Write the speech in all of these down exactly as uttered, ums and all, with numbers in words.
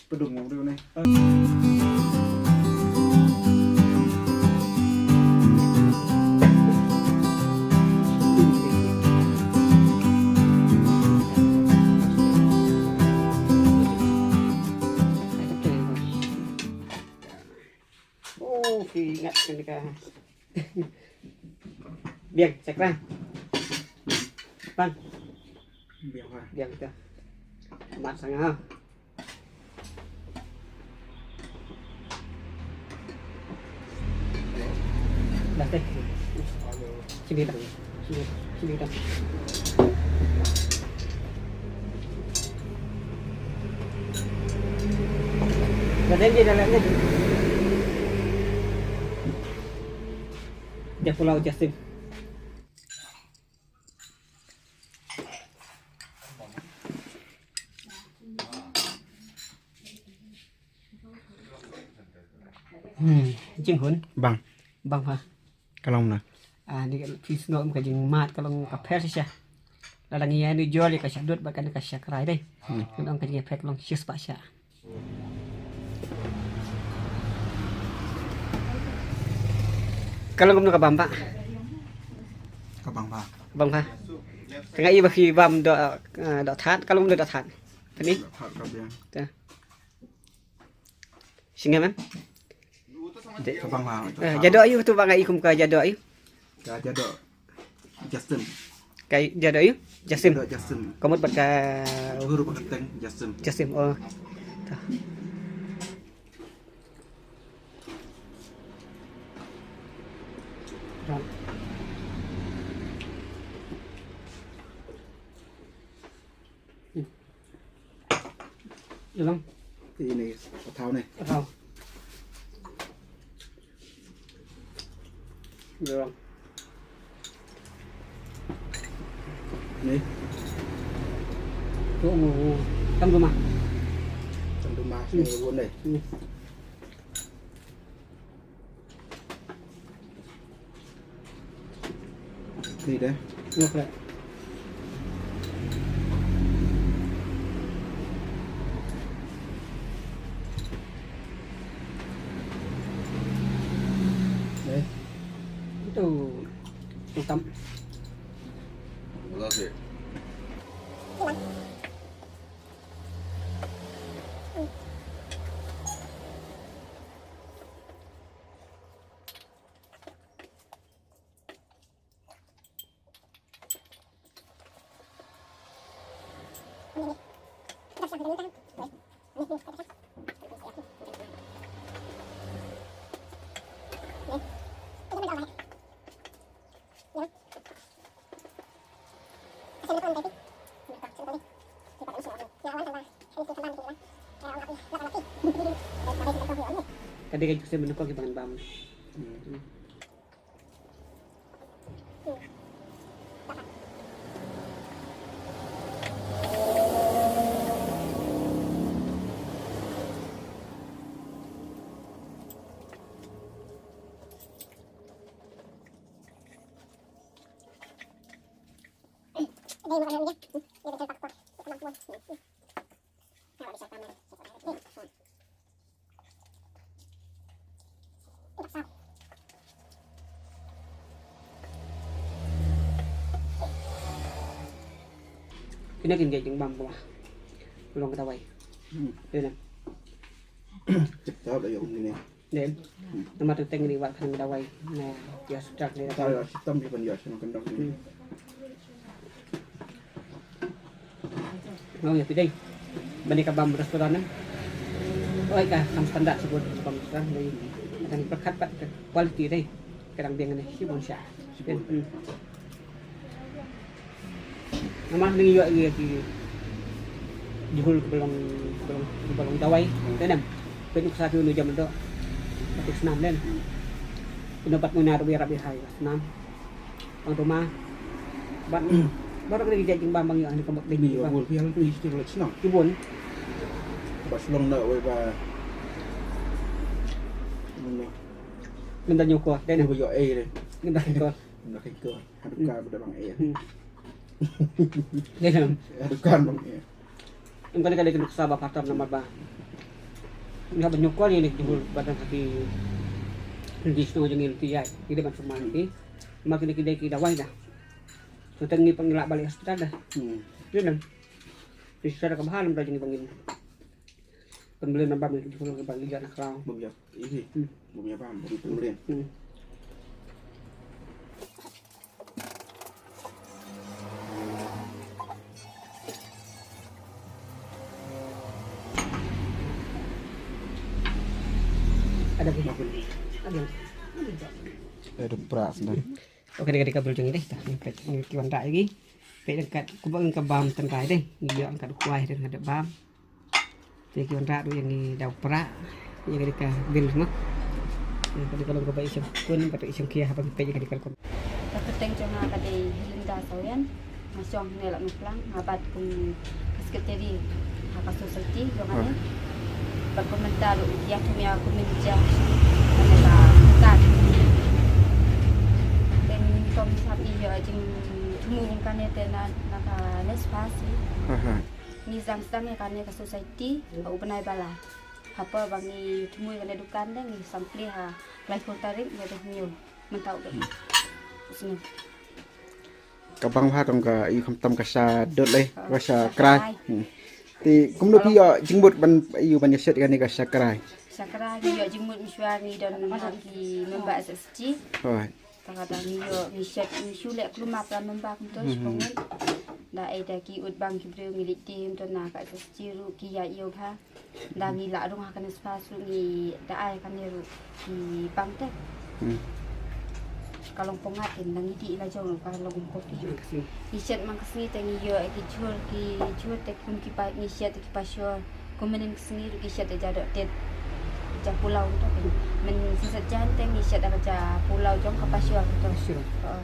Pdung mo pdung ne. Oh, ki ngat kan ka. Biang, cakra. Bang. Biang ha. Biang ka. Mat sanga. Dah teh. Sini dah. Sini, sini dah. Dah janji dah lagi. Dia pulau Justin. Hmm, jinghun. Bang. Bang ha. Ka long na. Ah, ni ka phi sngewthuh ka jingmad ka long ka pher shisha. Lada ngi ïa ni jol ïa ka shah dud bad kane ka shah krai dei. Hmm. Ka long ka jingpher ka long shispah sha. Ka long kumno ka bam ba? Ka bam ba. Bam ba. Tang ïa ba phi bam doh, ah, doh thad, ka long kumno doh thad. Phi ni? Doh thad ka biang. Ta. Shinga man? Ka bang la. Eh, jadoh aïu tu bang aïu kum ka jadoh aïu? Ka jadoh Justin. Ka jadoh aïu? Justin. Jadoh Justin. Ka mut bad ka Guru Bakateng Justin. Justin. Oh. Ta. Ïa lang. Ïa ni, ka thaw ni. Ka thaw. Ïa lang. Ni. Tu mu tam duma. Tam duma ni bun ni. Hmm. Ni deh. Ngok leh. Deh. Itu. Hitam. Ka dei ka jingkhuslai mynta ki ban bam. Hmm. Kine kin jait jingbam ba long ka dawai. Hmm. Kine. Cep tau da ïa um kine. Dei. Hmm. Namar teng teng ngi wad khnang dawai na ïa hospital ne. Ta ïa shitom ki ban ïa shitom kandang. Hmm. Nga ong ïa phi dei. Ban ïa ka bam restaurant ne. Oi ka kham standard shibun bam restaurant dei. Ka dang pyrkhat pat ka quality dei. Ka dang biang ne shibun sha. Shibun. Hmm. Namar ngi ïoh ïa ki jhur kiba long, kiba long, kiba long dawai. Hmm. Te nem. Peit nuksa ki unu jam doh. Peit snam len. Hmm. Ino pat muna ruh ïarap ïa hai snam. Bang tu ma. Bad baroh kane ki jait jingbam bang ïoh hani ka mut dei. Ni jingbam. Ba bun phi ïa la tu ïa la chnong. Ki bun. Ba shlong na wei ba. Mynta nyngkong dei na. Ba ïoh ei dei. Mynta nyngkong. Mynta nyngkong. Haduh ka ba da bang ei. Hmm. Dei na. Haduh ka bang ei. Em kane ka dei ka nuksa ba phatom namar ba. Nga ban nyngkong ïa ki jingmut ba dang ha ki, ki shnong jong ngi ki ïaid, ki dei ban sumar ki. Ma kine ki dei ki dawai da. Tang ngi pang ngi lah ban leit hospital da. Hmm. Ïa nang. Ki shisha da ka bha namar jong ngi ba ngin pynbeit na bam, ki jingmut ba ngi ïa na kraw. Bam ïa. Ih. Hmm. Bam ïa bam, bam pynbeit. Hmm. Ada pun. Ada. Ada prak sendiri. Okay, dei ka dei ka bul jong ngi dei. Peit, ngi peit ki wanrah ïa ki. Peit dang kat, kumba ngi ka bam tang kai dei. Ngi ïoh kat u kwai dang ka dei bam. Te ki wanrah ruh ïa ngi da u prah. Ïa ka dei ka bil mo. Ïa ka dei ka long kaba i shong kun, bad i shong khia haba ngi peit ïa ka dei ka long. Ka kyrteng jong nga ka dei Linda Sawian. Nga shong hangne Lad Nongplang, nga bat kum ka secretary ha ka society jong nga ne. Bad kum mynta ruh ïa kum ïa kum mynta ïa ka kan. Te nyngkong sap ïa jingthmu kane te na, na ka NESFAS. Ngi sdang sdang ïa kane ka society ha u bnai ba lai. Hapoh ba ngi thmu ïa kane dukan te ngi sdang plie ha laiphew tarik ngi dei hynñiew mynta u dei. Sngewbha. Ka bang bha tang ka ïu khamtam ka sha dot lei, ka sha krai. Hmm. Te kumno phi ïoh jingmut ban ïu ban ïa shet kane ka sha krai? Sha krai ngi ïoh jingmut mynshuwa ngi don ki member SHG. Hooid. Tang ka dang ngi ïoh ngi shet ngi shu leh klum ma para member kumto shibun. Da ai da ki ut bang ki briew ngi leit tim to na ka SHG ruh ki ïa ïoh bha. Da ngi lah rung ha kane spa su ngi da ai kane ruh ki bang te. Hmm. Ka long pongat kin da ngi dih la jong ruh ka long kopi. Ngi shet man ka sngi te ngi ïoh ki jhur ki jhur te kum ki pa ngi shet ki pa shor. Kum mynnin ka sngi ruh ki shet da ja doh tet. Ja pulau to kin. Myn siset jan te ngi shet da ja pulau jong ka pa shor to. Shor. Oh.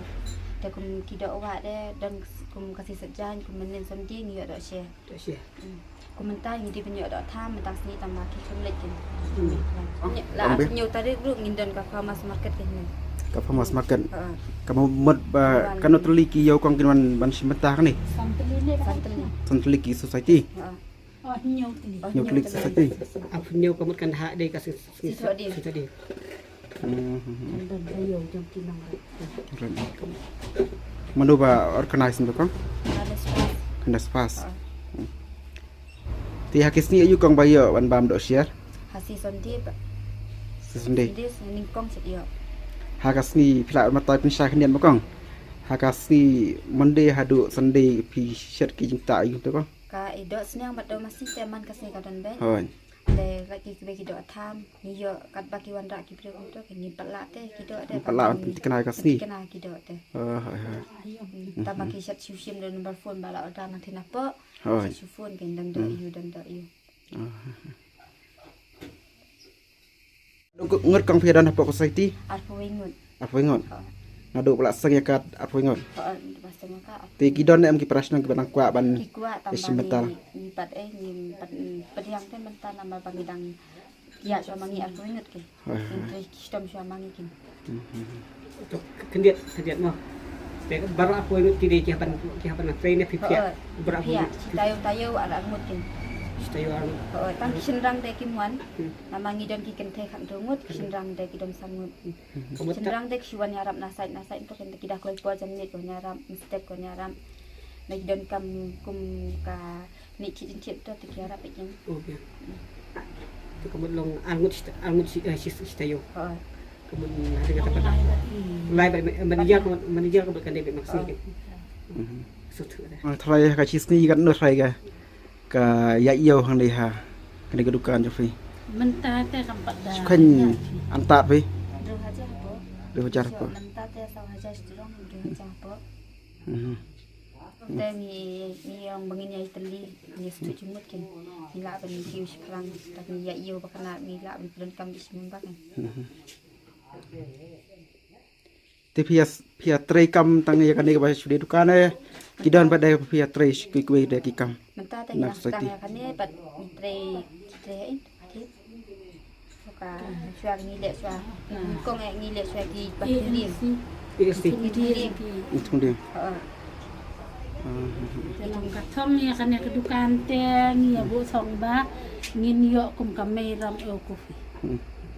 Te kum ki doh wa de don kum ka siset jan kum mynnin Sunday ngi ïoh doh she. Doh she. Hmm. Kum mynta ngi dei ban ïoh doh tham mynta sngi tang ma ki kham leit kin. Hmm. La hynñiew tarik ruh ngin don ka farmers market kin. Ka farmers market. Ha. Ka mut ba kano tylli ki ïew kong kin wan ban shim bynta kane? San tylli. San tylli ki society. Ha. Hynñiew tylli. Hynñiew tylli ki society. Ap hynñiew ka mut kan ha dei ka society. Hmm, hmm, hmm. Mano ba organize nto kong? Ka NESFAS. Ka NESFAS. Ah. Hmm. Te ha ki sngi aïu kong ba ïoh ban bam doh syiar? Ha sngi Sunday ba. Sngi Sunday. Sunday nyngkong shet ïoh. Ha ka sngi phi lah ban batai pynshai khyndiat mo kong? Ha ka sngi Monday haduh Sunday phi shet ki jingtah aïu to kong? Ka i doh sniang bad doh masi te man ka sngi ka don beit. Hooid. Te ka ki kbe ki doh tham. Ngi ïoh katba ki wanrah ki briew kumto, ki ngim pat lah te, ki doh te. Ngim pat lah ban pynthikna ka sngi. Pynthikna ki doh te. Ah, ah, ah. Hmm. Tang ba ki shet shu shim da number phone ba la order nangtei napoh. Hooid. Shet shu phone ki dang doh ïu, dang doh ïu. Ah, ah, ah. Ngut kong phi don hapoh ka society? Arphew wei ngut. Arphew wei ngut. Oh. Naduh ba la seng ïa ka arphew wei ngut. Oh, naduh ba seng ïa ka. Te ki don em ki para shnong kiba dang kwah ban. Ki kwah tang ba shim bynta. Ngi, ngi pat eh, ngi pat, mm, pdiang te mynta namar ba ngi dang ïa shuwa ma ngi arphew wei ngut ki. Hooid, hooid. Ngi trei ki shitom shuwa ma ngi kin. Hmm, hmm, hmm. To khyndiat, khyndiat mo. Te baroh arphew wei ngut ki dei ki hap ban, ki hap ban trei ne phi pdiang. Oh, baroh arphew wei ngut. Shi taïew taïew ar ar ngut kin. Shi taïew ar ngut. Oh, tang ki shynrang te kim wan. Hmm. Namar ngi don ki kynthei khathynriew ngut, ki shynrang te ki don san ngut. Hmm. Shynrang te ki shu wan ïarap na sait na sait to kin te ki da kloi por janmiet ko ïarap, mistake ko ïarap. Na ki don kam kum ka ni ki jingtip to te ki ïarap kin. Okay. Te ka mut long ar ngut shi, ar ngut shi, eh, shi, shi taïew. Oh. Ka mut, eh, ka mut manager, ka mut manager ka mut kan dei beit ma ka sngi. Oh. Mhm. So tu dah. Ah, tharai ka shi sngi ka no tharai ka. Ka ïa ïew hangne ha kane ka dukan jong phi. Mynta te kam pat da. Shu kheiñ anta phi. Hynriew hajar hapoh. Hynriew hajar hapoh. Mynta te saw hajar shiteng, hynriew hajar hapoh. Mhm. Te ngi, ngi ong ba ngin ïa tylli, ngi sdang jingmut kin. Ngi lah ban kiew shiphrang, te ngi ïa ïew ba kane ngi lah ban pyndonkam bad shi member kin. Mhm. Te phi ïa, phi ïa trei kam tang ïa kane kaba shu dei dukan eh. Ki don pat de phi ïa trei shu kiwei de ki kam. Mynta te ngi dang sdang ïa kane bad ngi trei, ngi trei eh, ki. Ka shuwa ngi leh shuwa. Ngi kong eh ngi leh shuwa ki ba ki dim. Ki dim. Ki dim. Ki dim. Ha. Te long ka thong ïa kane ka dukan te ngi ïa buh thong ba ngin ïoh kum ka mei ram eu coffee.